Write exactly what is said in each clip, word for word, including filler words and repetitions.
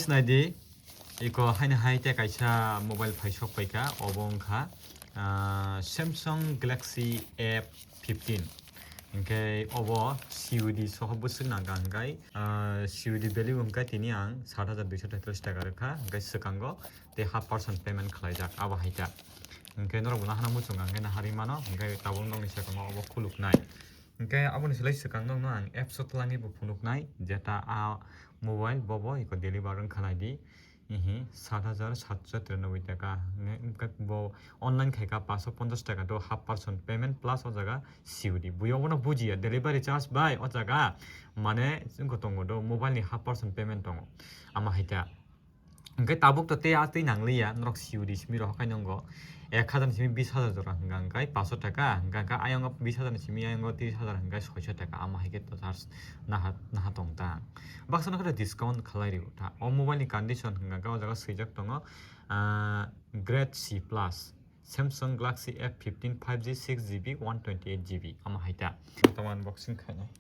Naidi, iko haino hai tei kaisa mobile phaisok paikha, obo wngkha, ah, Samsung Galaxy F fifteen. Hinkhe obo C O D soho bwswk nangkha hinkhe, ah, C O D value hinkhe tini ang sat hajar duiso tetallis taka rwkha, hinkhe swkango tei half percent payment khlaijak abo hai ta. Hinkhe norokbo nahana muchungo hinkhe naharwi mano, hinkhe tabuk nokni sekongo obo khuluknai. Hinkhe aboni slai swkang nokno ang apps o twlangwi bo phunuknai, jeta a mobile bobo iko deliver wngkha naidi. Ihi, sat hajar satso tiranoboi taka. Hinkhe bo online khaika paanso ponchas taka to half percent payment plus o jaga C O D. Buya bono bujiya, delivery charge bai o jaga mane wngkha tongo do mobile ni half percent payment tongo. Ama hai ta. Hinkhe tabuk to tei a tei nangliya, norok C O D simi rok haino wngkha. Ek hajar ni simi bis hajar jora hwnka hwnkhe paanso taka, hwnka hwnkhe ayang o bis hajar ni simi ayang o tris hajar hwnka soiso taka, ama hai khe to charge naha, naha tong ta. Baksa no khe discount khalai rio ta. O mobile ni condition hwnka hwnkhe o jaga swijak tongo, ah, Grade C plus, Samsung Galaxy F fifteen five G six G B one twenty eight G B, ama hai ta. Tamo unboxing khainai.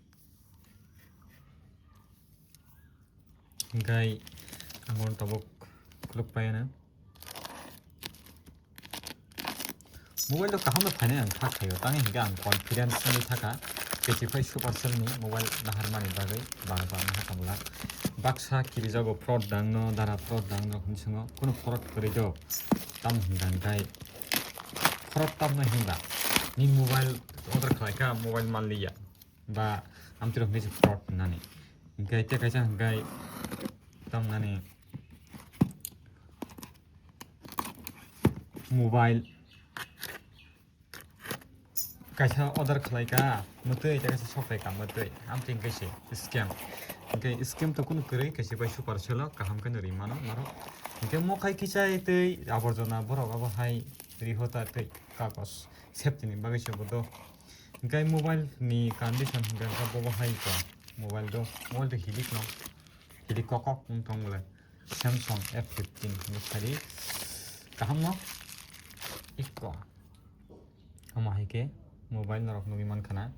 Hinkhe ang bono tabuk khuluk pai ano. Mobile rok kaham no phainai ang kha khaio, tamo hinkhe ang confidence wngwi thakha, K T five Supercell ni mobile naharmani bagwi bang bang naha tongla. Baksa kirijago fraud dang no, dara fraud dang no hinwi swngo, kunu fraud kwrwi do, tamo hinkha hinkhe fraud tamo hinba ni mobile order khlaikha, mobile manliya. Ba amtwrok hinwi se fraud nani. Hinkhe tei kaisa hinkhe tamnani mobile kaisa order khlaika mwtwi, tei kaisa soklaika mwtwi, amtwi hinkhe se scam. Hinkhe scam to kunu kwrwi, kaisa bai Supercell o kaham khe no ri mano norok. Hinkhe mokhai kisa tei aborjona borok abo hai ri hota tei kagos safety ni bagwi se bo do. Hinkhe mobile ni condition hinkhe bobo hai ko mobile do, mobile do hilik no, hilik kokok wng tong bole. Samsung F fifteen hinwi sari kaham no iko. Omo hai khe mobile norok nugwi mankha na.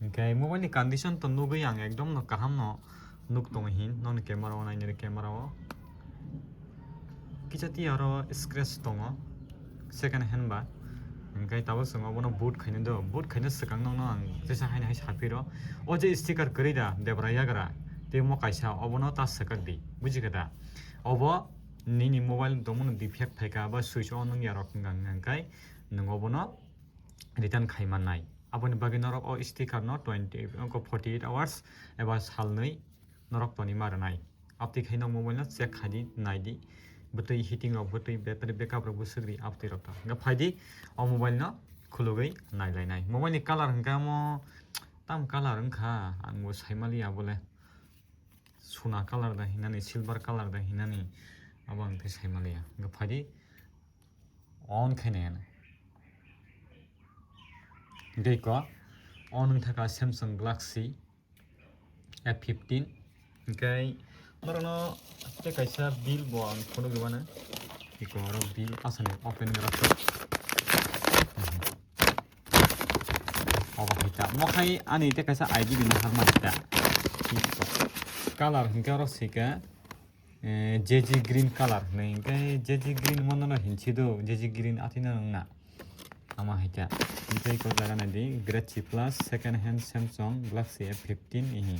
Hinkhe mobile ni condition to nugwi ang ekdom no kaham no nuk tongo hin, nokni camera o nainani camera o. Kisa twi aro scratch tongo, second hand ba. Hinkhe tabuk chwng obono boot khaina do, boot khaina swkang nokno ang jesa haino hai saphiro. O je sticker kwrwi da, debra yagra, tei omo kaisa obono ta swkak di, bujikha da? Obo nini mobile tongmani defect phaikha ba switch on wngya rok hwnka hwnka hwnkhe nwng obono return khai mannai. Aboni bagwi norok o sticker no twenty, ongkha forty eight hours eba salnwi norok tonwi ma rwnai. Abtwi khai no mobile no check khai di, nai di. Bwtwi heating rok, bwtwi battery backup rok bwswk ri, abtwi rok ta. Hwnkhe phai di, o mobile no khulugwi nai lai nai. Mobile ni colour hwnkhe omo tam colour wngkha, ang bo sai maliya bole. Suna colour da hinani, silver colour da hinani, abo ang tei sai maliya. Hwnkhe phai di, on khai nai ano. Tei ko, on wng thaka Samsung Galaxy F fifteen. Hinkhe norokno tei kaisa bill bo ang phunugwi mano. Iko oro bill asani open wngya rok. Obo hai ta. Mo khai ani tei kaisa I D bini harma ta. Colour hinkhe oro sika, eh, J G green colour hinwi. Hinkhe J G green mono no hinsi do, J G green atwi no wngna. Ama hai ta. Hinkhe iko jaga nai di, Grade C plus, second hand Samsung Galaxy F fifteen ihi.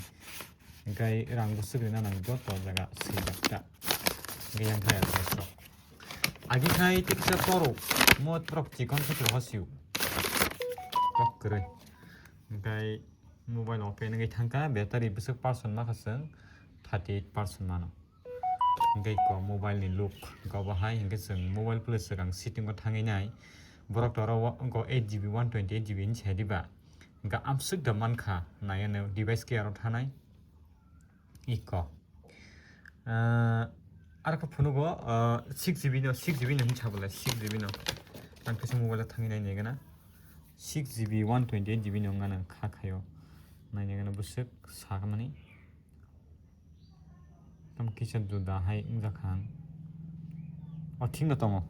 Hinkhe rang bwswk rina nang joto jaga swijak ta. Hinkhe yang khe address rok. Agi khai tei kisa toro, mo borok chikon khe toro hosio. Kok kwrwi. Hinkhe mobile open wngwi thangkha, battery bwswk percent makha chwng thirty eight percent mano. Hinkhe ko mobile ni look, ko bo hai hinkhe chwng mobile play swkang setting o thangwi nai. Borok to oro wa-, ko eight G B, one twenty eight G B hinwi sai diba. Hinkhe amswk da mankha, nai ano device care o thanai. Iko. Ah, aro khe phunugo, ah, six G B no, six G B no hinwi sa bolai, six G B no. Ang kisa mobile o thangwi nai nai gana. Six G B, one twenty eight G B no wngna nang kha khaio. Nai nai gana bwswk sa mani. Tamo kisa juda hai wngjakha ang. O thik no tongo.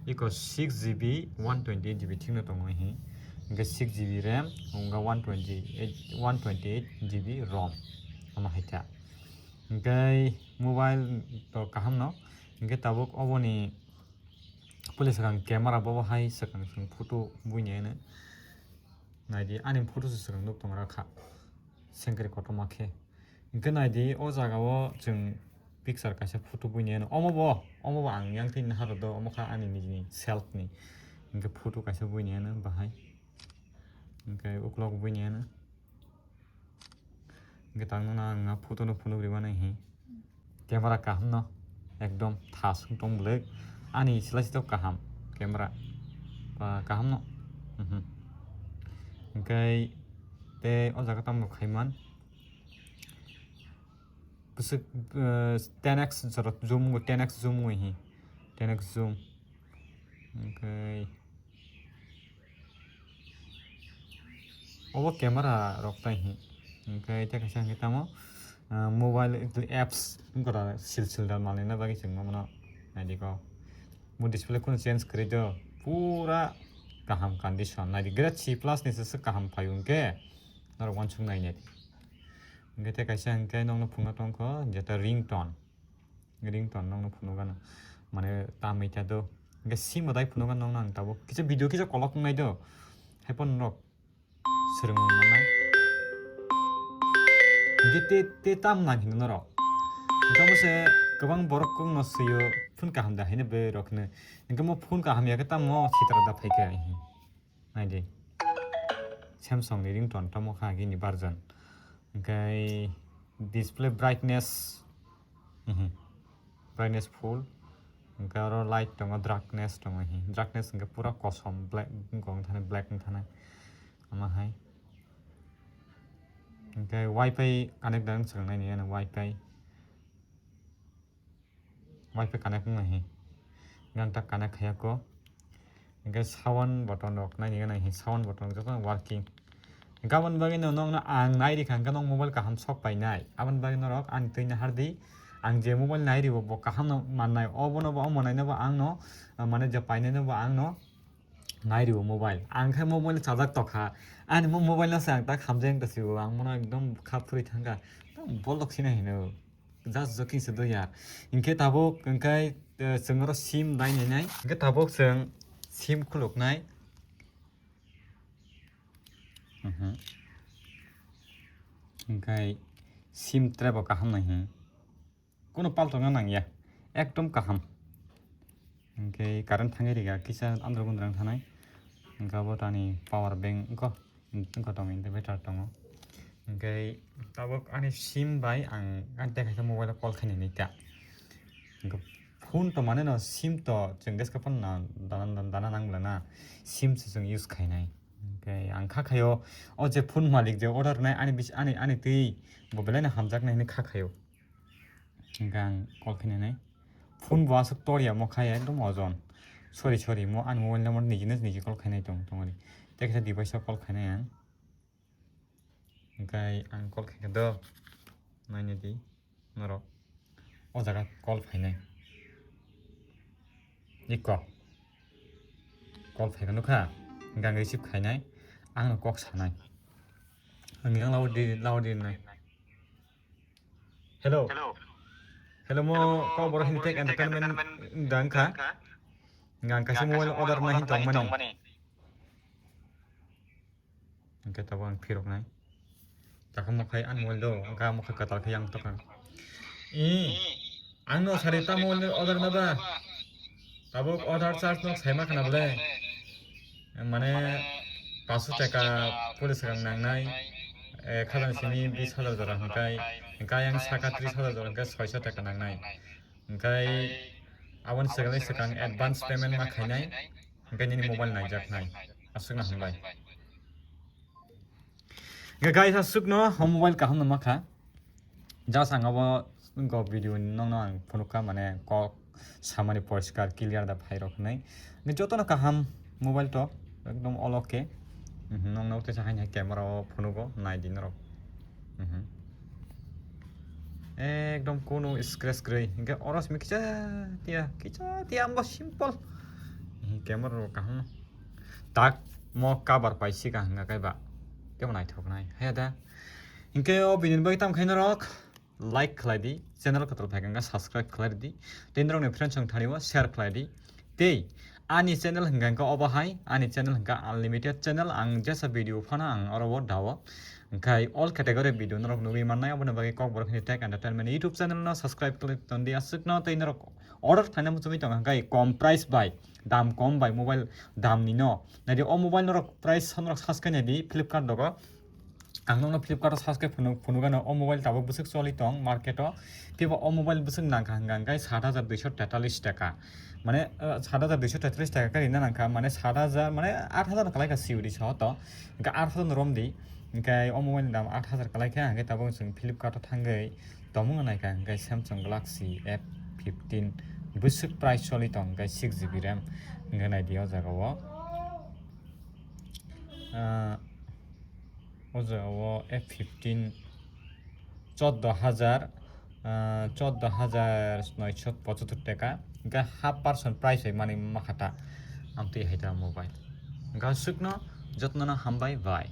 Iko six G B, one twenty eight G B thik no tongo hi. Hinkhe six G B RAM, wngkha one twenty eight, one twenty eight G B ROM. Omo hai ta. Hingke mobile to kaham no, hingke tabuk oboni pule swkang camera bobo hai swkang swkang photo buini ano. Naidi ani photo se swkang nuk tongra kha. Sengkre kotorma khe. Hingke naidi o jaga o chwng picture kaisa photo buini ano. Omo bo, omo bo ang yang twi naharok do, omo kha ani nijini self ni. Hingke photo kaisa buini ano bahai. Hingke ukulok buini ano. Hingke tang nuna ang a photo no phunuk riba nai hi. Camera kaham no, ekdom thas wng tong bwlwk. Ani sila sitok kaham camera. Ba kaham no. Mhm. Hingke te o jaga tamo khaiman. Bwswk, eh, ten X jora zoom, ten X zoom wngwi hi. Ten X zoom. Hingke Obo camera rok tai hi. Hingke tei kaisa hingke tamo, ah, mobile apps wngkora sil sil da manlina bagwi chwng mano naidi ko. Bo display kheno change kwrwi do, pura kaham condition. Naidi grade C plus ni se se kaham phaio hingke norok uansuk nai naidi. Hingke tei kaisa hingke nokno phunukna tongkho jeta ringtone. Ringtone nokno phunukgano. Mane tamwi ta do. Hingke sim bodai phunukgano nokno ang tabuk. Kisa video kisa kolok wngnai do. Haiphano norok swrwngmung mannai. Hingke te, te tam nang hino norok. Hingke omo se kwbang borok kokno swio phone kaham da haino berok hino. Hingke omo phone kaham ya khe tamo sitra da phaikha. Naidi. Samsung ni ringtone tamo kha gini version. Hingke display brightness, mhm, brightness full. Hingke aro light tongo, darkness tongo hi. Darkness hingke pura kosom, black wngkha, wngthani black wngthani. Ama hai. Hingke wifi connect da wng swkang nai ni ano wifi. Wifi connect wngmani hi. Nang ta connect khaya ko. Hingke sound button rok nai nai hi, sound button joto working. Hingke aboni bagwi no nokno ang nai rikha hingke nok mobile kaham sok painai. Aboni bagwi norok ani twi nahardi. Ang je mobile nai ribo bo kaham no mannai. Obono bo, omo naino bo ang no, ah, mane je painai no bo ang no nai ribo mobile. Ang khe mobile chajak tokha. Ani mo mobile no se ang tak hamjeng ta sibo. Ang mono ekdom kha phuri thangkha. Ekdom bolok sina hino. Just joking se do ya. Hingke tabuk hingke, eh, chwng oro sim dai nai nai. Hingke tabuk chwng sim khuluk nai. Mhm. Hingke sim tre bo kaham nai hi. Kuno paltongna nang ya. Ekdom kaham. Hingke current thangwi riga kisa andro gundrang thanai. Hingke abo tani power bank wngkho. Wngkha tongo, inverter tongo. Hingke tabuk ani sim bai ang, ang tei kaisa mobile o call khainani ta. Hingke phone to mane no sim to chwng deska phone na dana, dana, dana nang bwla na sim se chwng use khainai. Hingke ang kha khaio o je phone malik je order nai ani bis-, ani, ani twi bo belai no hamjaknai hinui kha khaio. Hingke ang call khainani. Phone bo aswk tor ya, mo kha ya ekdom ojon. Sorry, sorry, mo ani mobile number nijino niji call khainai tong, tongmani. Tei kaisa device o call khainai ang. Hingke ang call khaikha do. Nainai di norok. O jaga call phainai. Iko. Call phaikha nukha. Hingke ang receive khainai. Angno kok sanai. Ang yang laudi, laudi nai. Hello. Hello. Hello, mo Kokborok Hindi Tech Entertainment wngkha. Hingke ang kaisa mobile order nai hin tongmani. Hingke tabuk ang phiroknai. Takha mokhai ani mobile do, hingke mokhai kwtal khe yang tokha. I, angno sari ta mobile order na ba? Tabuk order charge no saima khana bole. Mane, paso taka police rang nangnai, eh, khajang simi bis hajar jora hingkai, hingkai ang saka tris hajar jora hingkai soiso taka nangnai. Hingkai aboni swkang swkang advance payment ma khainai, hingkai nini mobile naijaknai. Aswkno hambai. Hingke guys, aswkno o mobile kaham no makha. Just ang abo go video nokno ang phunukha, mane kok samani poriskar clear da phairok hinui. Hingke jotono kaham mobile to ekdom olo khe. Mhm, nokno teisa haini camera o phunugo naidi norok. Mhm. Ekdom kunu scratch kwrwi. Hingke oro simi kisa tiya, kisa tiya ambo simple. Hi camera rok kaham. Tak mo cover pai sika hingka kaiba. Kebo naithok nai. Haya da. Hingke o bini bagwi tam khaina rok. like khlai di, channel kotor phai kha subscribe khlai di, tei norokni friends rok thani o share khlai di. Tei ani channel hwnkha khe obo hai, ani channel hwnkha unlimited channel, ang jesa video phano ang oro o dao. Hwnkhe all category video norok nugwi mannai, oboni bagwi Kokborok Hindi Tech Entertainment YouTube channel no subscribe khlai ton di aswkno, tei norok order khlaina muchungwi tongo hwnkhe kom price bai, dam kom bai mobile dam ni no. Naidi o mobile norok price norok search khe naidi Flipkart dogo. Ang nokno Flipkart o search khe phunuk, phunukgano o mobile tabuk bwswk choli tong market o. Phiba o mobile bwswk nangkha hwnkha hwnkhe sat hajar duiso tetallis taka. Mane, uh, sat hajar duiso tetallis taka khe rina nangkha, mane sat hajar, mane aat hajar kwlai kha C O D so to. Hwnkhe aat hajar no romdi. Hwnkhe o mobile ni dam aat hajar kwlai kha, hwnkhe tabuk chwng Flipkart o thangwi tongmung naikha, hwnkhe Samsung Galaxy F fifteen bwswk price choli tong, hwnkhe six G B RAM. Hwnkhe naidi o jaga o. Ah, o jaga o F fifteen choddo hajar, ah, choddo hajar noisho pochottor taka, hwnkhe half percent price bai mani makhata. Amtwi hai ta mobile. Hwnkhe aswkno jotnono hambai bai.